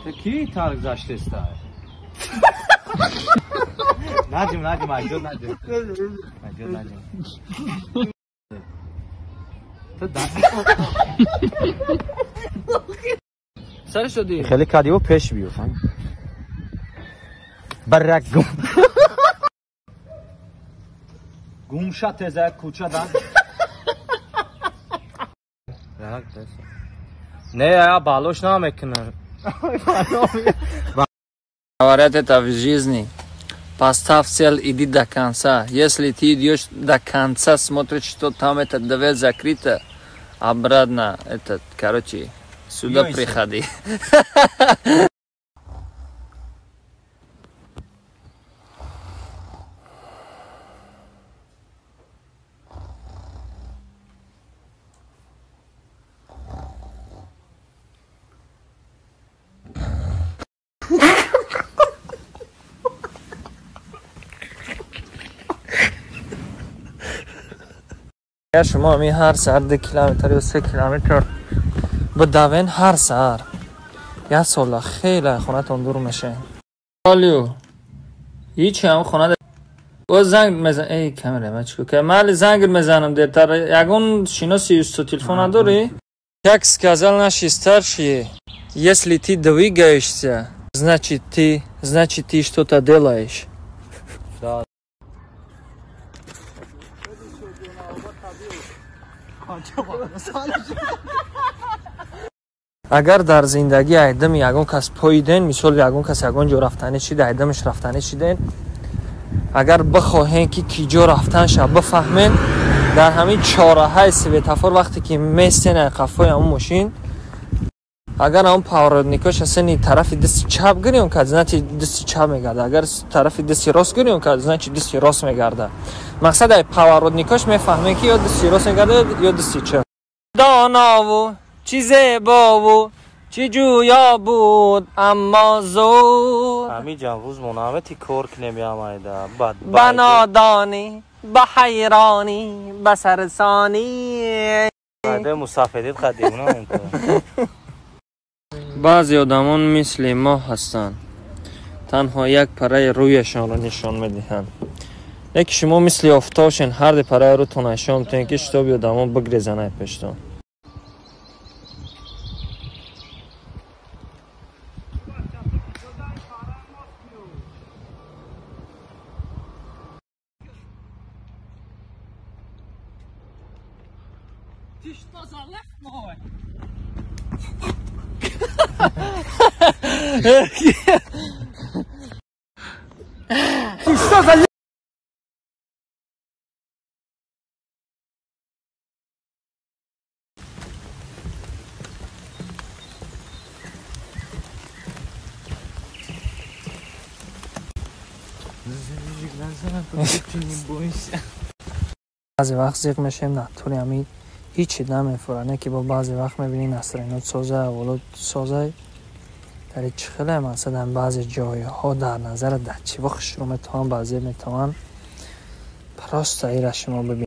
Ки тарк заштеста? Наҷм, наҷм, айҷод наҷм. Айҷод наҷм. Ту да. Сар шуди. Хеле кадиво пеш биё. Барак гум. Гумша теза кӯча да. Не, я балош намекунам. Говорят, это в жизни. Поставь цель, иди до конца. Если ты идешь до конца, смотришь, что там эта дверь закрыта, обратно, этот, короче, сюда приходи. Шумо ҳамин ҳар саҳар 2 километр ё 3 километр бидавен, ҳар саҳар як сола хеле хонатон дур мешавед. Алю, ҳичи ҳам хона о занг мезан. Эй, камера, ма чико ка мали занг мезанам дертар. Ягон шиноси юсто телефон надорӣ? Как сказал наши старшие, если ты двигаешься, значит ты что-то делаешь. Да. Агар дар зиндагӣ айдами ягон кас поиден, мисол ягон кас ягон ҷо рафтанӣ шида, айдамаш рафтанӣ шиден, агар бихоҳен ки ки ҷо рафтанша бифаҳмен, дар ҳамин чораҳаи светофор вақте ки местен ай қафои ҳамон мошин, агар ҳамон поворотникоша сени тарафи дасти чап гирён кард, значит дасти чап мегарда, агар тарафи дасти рост гирён кард, значит дасти рост мегарда. Мақсад ай поворотникош мефаҳмем ки ё дасти рост мегарда, ё дасти чап. Донову чӣ зебову чӣ ҷӯё буд, аммо зуд Ҳамин ҷанрӯз мо намети кор кунем ямайда. Бад ба нодонӣ, ба ҳайронӣ, ба сарсонӣ. Байда мусафедит қадимна. Баъзе одамон мисли мо ҳастанд, танҳо як параи рӯяшонро нишон медиҳанд. Яке шумо мисли офтобшен, ҳар ди параи рӯтон нишон метиҳед, ки шитоби одамон бигрезанд ай пештон. Ты что за лев мой? Ты что за лев? Не бойся. Баъзе вақт зиқ мешавем, натури ҳамин ҳичи намефура, не ки бо баъзе вақт мебинӣ настроениёт соза, аволот созай, дар чӣ хеле масалан баъзе ҷойҳо дар назара дар чӣ во хушрӯ метавон, баъзе метавон просто ира шумо бибинед.